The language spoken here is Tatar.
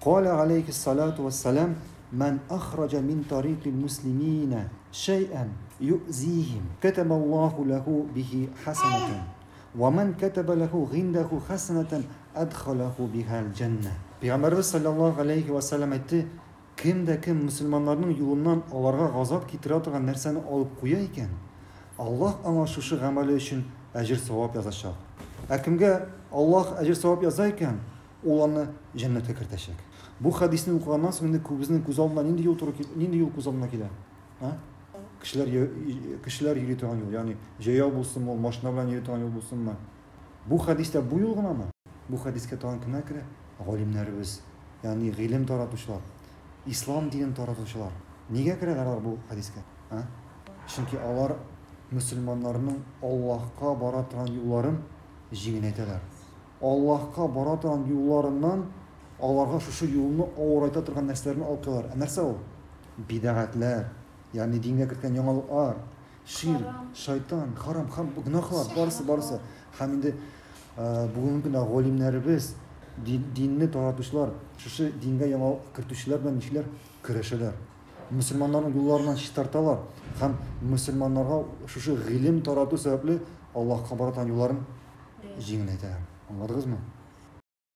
Каля алейхи салату вассалам, Ман ахраджа мин тарикил муслимина шәйән юзихим, кәтәбә Аллаһу ләһу бихи хәсәнәтән, ва ман кәтәбә ләһу гиндәһу хәсәнәтән әдхаләһу бихәл җәннә. Пәйгамбәребез салләллаһу галәйһи вә сәлләм әйтте, Кем дә кем мөселманнарның юлыннан аларга газап китерә торган нәрсәне алып куя икән, Аллаһ аңа шушы гамәле өчен әҗер-савап язачак. Ә кемгә Аллаһ әҗер-савап яза икән, ул аны җәннәткә кертәчәк. Бу хәдисне укыганнан соң инде күбебезнең күз алдына нинди юл туры нинди юл күз алдына килә? А? Кешеләр кешеләр йөри торган юл, ягъни җәяү булсынмы ул, машина белән йөри торган юл булсынмы? Бу хәдистә бу юл гынамы? Бу хәдискә тагын кемнәр керә? Галимнәребез, ягъни гыйлем таратучылар, ислам динен таратучылар. Нигә керәләр алар бу хәдискә? А? Чөнки алар мөселманнарның Аллаһка бара торган юлларын җиңеләйтәләр. Аллаһка бара торган юлларыннан аларга шушы юлны авырайта торган нәрсәләрне алып куялар. Ә нәрсә ул? Бидәгатьләр, ягъни дингә керткән яңалыклар, ширк, шайтан, харам һәм гөнаһлар, барысы, барысы. Һәм инде бүгенге көндә галимнәребез, динне таратучылар, шушы дингә яңалык кертүчеләр белән ничекләр көрәшәләр. Мөселманнарның юлларыннан чистарталар һәм мөселманнарга шушы гыйлем тарату сәбәпле Аллаһка бара торган юлларын җиңеләйтәләр. Аңладыгызмы?